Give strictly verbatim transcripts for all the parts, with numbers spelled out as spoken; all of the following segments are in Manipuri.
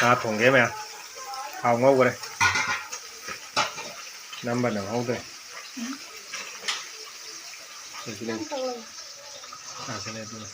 ꯉꯥ ꯊꯣꯡꯒꯦ ꯃꯌꯥꯝ꯫ ꯊꯥꯎ ꯉꯧꯈ꯭ꯔꯦ꯫ ꯅꯝꯕ ꯅꯪꯍꯧꯗ꯭ꯔꯦ꯫ ꯁꯤꯁꯨ ꯂꯩ꯫ ꯑꯥ, ꯁꯤ ꯂꯩ, ꯑꯗꯨ ꯂꯩ꯫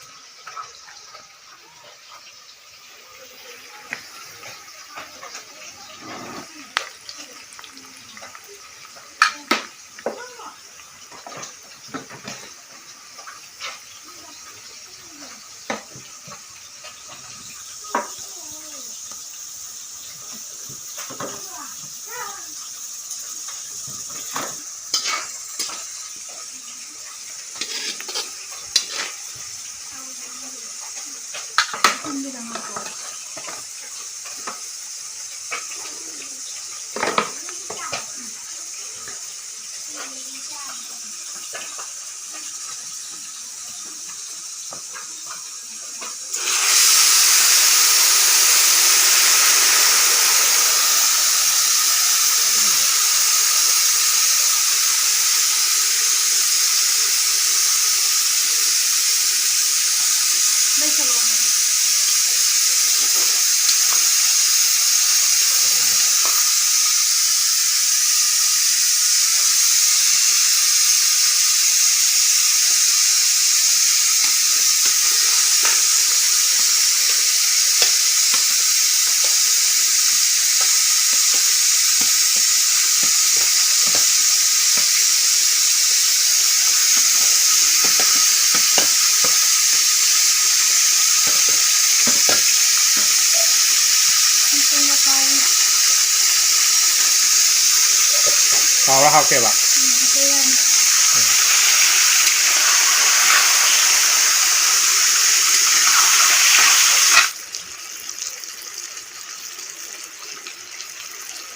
ꯇꯥꯎꯔ ꯍꯥꯞꯀꯦꯕ꯫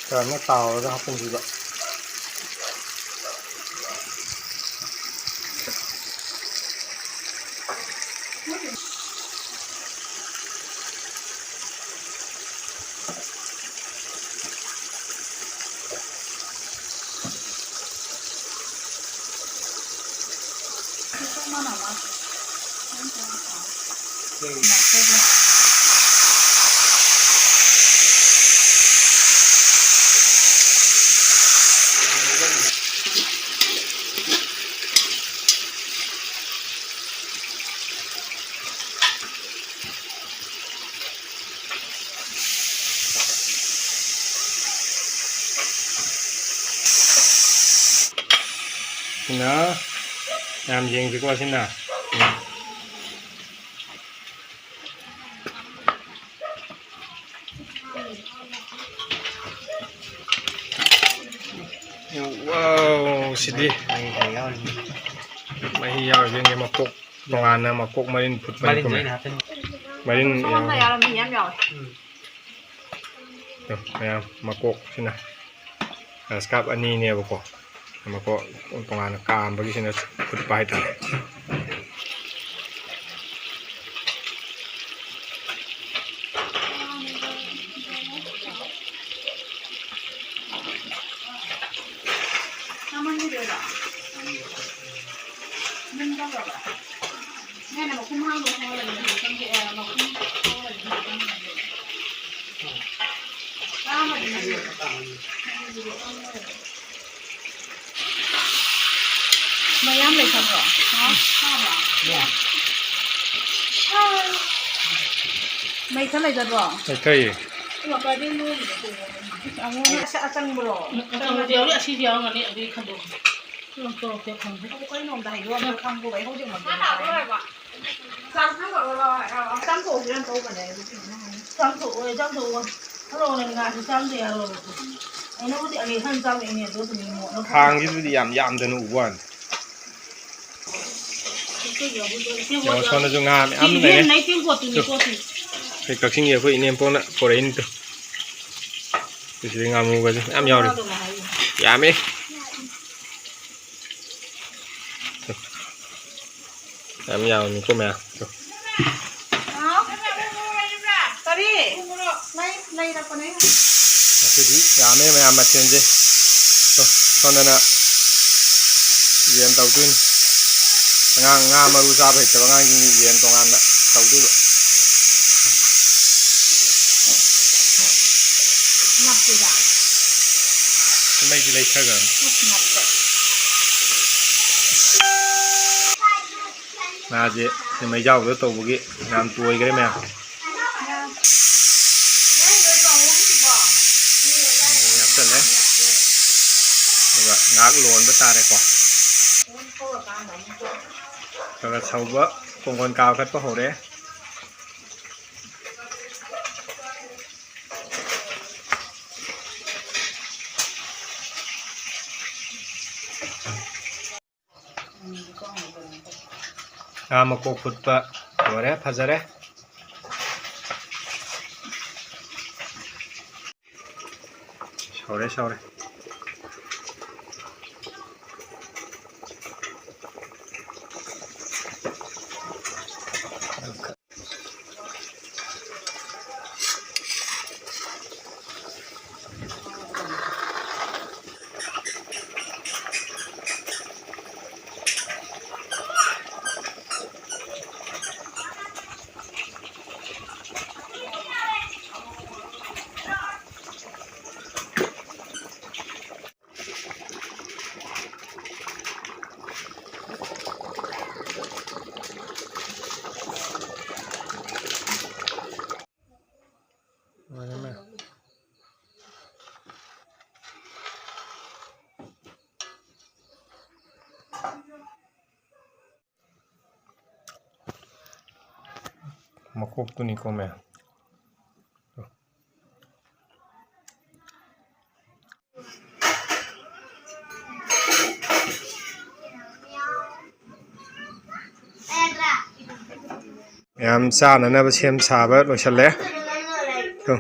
ꯐꯖꯅ ꯇꯥꯎꯔꯒ ꯍꯥꯞꯆꯤꯟꯕꯤꯕ꯫ ꯁꯤꯅ ꯌꯥꯝ ꯌꯦꯡꯁꯤꯀꯣ, ꯁꯤꯅ꯫ ꯋꯥꯎ, ꯁꯤꯗꯤ ꯃꯍꯤ ꯌꯥꯎꯔꯤꯕ ꯃꯀꯣꯛ, ꯇꯣꯉꯥꯟꯅ ꯃꯀꯣꯛ ꯃꯔꯤꯟ ꯐꯨꯠꯄꯅꯤ꯫ ꯃꯔꯤꯟ ꯌꯥꯎꯔꯤ꯫ ꯃꯌꯥꯝ ꯃꯀꯣꯛꯁꯤꯅ ꯒ꯭ꯔꯥꯁ ꯀꯥꯞ ꯑꯅꯤꯅꯦꯕꯀꯣ꯫ ꯃꯀꯣꯛ ꯇꯣꯉꯥꯟꯅ ꯀꯥꯝꯕꯒꯤꯁꯤꯅ ꯐꯨꯠꯄ ꯍꯥꯏꯇꯥꯔꯦ꯫ ꯃꯌꯥꯝ ꯂꯩꯇꯕ꯭ꯔꯣ? ꯍꯥ? ꯁꯥꯕ꯭ꯔꯣ? ꯁꯥꯏ꯫ ꯃꯩ ꯈꯔ ꯂꯩꯒꯗ꯭ꯔꯣ? ꯂꯩꯇꯩꯌꯦ꯫ ꯑꯁ, ꯑꯆꯪꯕꯔꯣ? ꯑꯆꯪꯕꯗꯤ ꯌꯥꯎꯔꯤ, ꯑꯁꯤꯁꯨ ꯌꯥꯎꯔꯝꯒꯅꯤ, ꯑꯗꯨꯒꯤ ꯈꯟꯗꯣꯛ꯫ ꯀꯩꯅꯣꯝꯇ ꯍꯥꯏꯗꯣꯛꯑꯣ, ꯑꯝꯇ ꯈꯪꯗꯣꯛꯑꯣ, ꯑꯩ ꯍꯧꯖꯤꯛ ꯃꯛ ꯆꯥꯛ ꯊꯥꯡꯒꯠꯂꯣ ꯂꯥꯎ ꯍꯥꯏꯔꯣ? ꯆꯥꯝꯊꯣꯛꯑꯁꯤꯔ ꯇꯧꯕꯅꯦ, ꯑꯗꯨ ꯀꯩꯅꯣ ꯍꯪꯉꯤ꯫ ꯆꯥꯝꯊꯣꯛꯑꯣ, ꯆꯥꯝꯊꯣꯛꯑꯣ꯫ ꯍꯜꯂꯣ, ꯅꯪ ꯉꯥꯁꯤ ꯆꯥꯝꯗ ꯌꯥꯔꯣꯏ꯫ ꯑꯩꯅꯕꯨꯗꯤ ꯑꯃꯦꯠ ꯍꯥꯟꯅ ꯆꯥꯝꯃꯛꯏꯅꯦ, ꯑꯗꯨ ꯑꯗꯨꯝ ꯃꯣꯠꯂ ꯈꯥꯡꯁꯤꯕꯨꯗꯤ ꯌꯥꯝ ꯌꯥꯝꯗꯅ ꯎꯕ ꯋꯥꯅꯤ꯫ ꯌꯦꯡꯉꯣ, ꯁꯣꯝꯗꯁꯨ ꯉꯥ ꯃꯌꯥꯝ ꯂꯩꯔꯦ꯫ ꯇꯨ, ꯑꯩꯈꯣꯏ ꯀꯛꯆꯤꯡꯒꯤ ꯑꯩꯈꯣꯏ ꯏꯅꯦꯝꯄꯣꯛꯅ ꯄꯣꯔꯛꯏꯅꯤ ꯇꯨ꯫ ꯁꯤꯗꯤ ꯉꯥꯃꯨꯒꯁꯦ ꯃꯌꯥꯝ ꯌꯥꯎꯔꯤ꯫ ꯌꯥꯝꯃꯤ꯫ ꯌꯥꯝ ꯌꯥꯝꯃꯤꯀꯣ ꯃꯌꯥꯝ꯫ ꯀꯔꯤ? ꯂꯩ-, ꯂꯩꯔꯛꯄꯅꯦ꯫ ꯉꯁꯤꯗꯤ ꯌꯥꯝꯃꯦ ꯃꯌꯥꯝ ꯃꯊꯦꯜꯁꯦ꯫ ꯁꯣ-, ꯁꯣꯝꯗꯅ ꯌꯦꯟ ꯇꯧꯗꯣꯏꯅꯤ꯫ ꯑꯉꯥꯡ ꯉꯥ ꯃꯔꯨ ꯆꯥꯕ ꯍꯩꯇꯕ ꯑꯉꯥꯡꯁꯤꯡꯒꯤ ꯌꯦꯟ ꯇꯣꯉꯥꯟꯅ ꯇꯧꯗꯣꯏꯕ꯫ ꯅꯞꯄꯤꯗ꯫ ꯃꯩꯁꯤ ꯂꯩꯊꯈ꯭ꯔꯕꯅꯤ꯫ ꯅꯞꯄꯦ꯫ ꯉꯥꯁꯦ ꯃꯩꯖꯥꯎꯗ ꯇꯧꯕꯒꯤ ꯌꯥꯝ ꯇꯣꯏꯈ꯭ꯔꯦ ꯃꯌꯥꯝ꯫ ꯍꯥꯞꯆꯜꯂꯦ꯫ ꯑꯗꯨꯒ ꯉꯥꯏꯍꯥꯛ ꯂꯣꯟꯕ ꯇꯥꯔꯦꯀꯣ꯫ ꯈꯔ ꯁꯧꯕ, ꯄꯣꯡꯒꯣꯟ ꯀꯥꯕ ꯀꯠꯄ ꯍꯧꯔꯦ꯫ ꯉꯥ ꯃꯀꯣꯛ ꯐꯨꯠꯄ ꯂꯣꯏꯔꯦ, ꯐꯖꯔꯦ꯫ ꯁꯧꯔꯦ, ꯁꯧꯔꯦ꯫ ꯃꯀꯣꯛꯇꯨꯅꯤꯀꯣ ꯃꯌꯥꯝ꯫ ꯃꯌꯥꯝ ꯆꯥꯅꯅꯕ ꯁꯦꯝ ꯁꯥꯕ ꯂꯣꯏꯁꯤꯜꯂꯦ꯫ ꯇꯨ꯫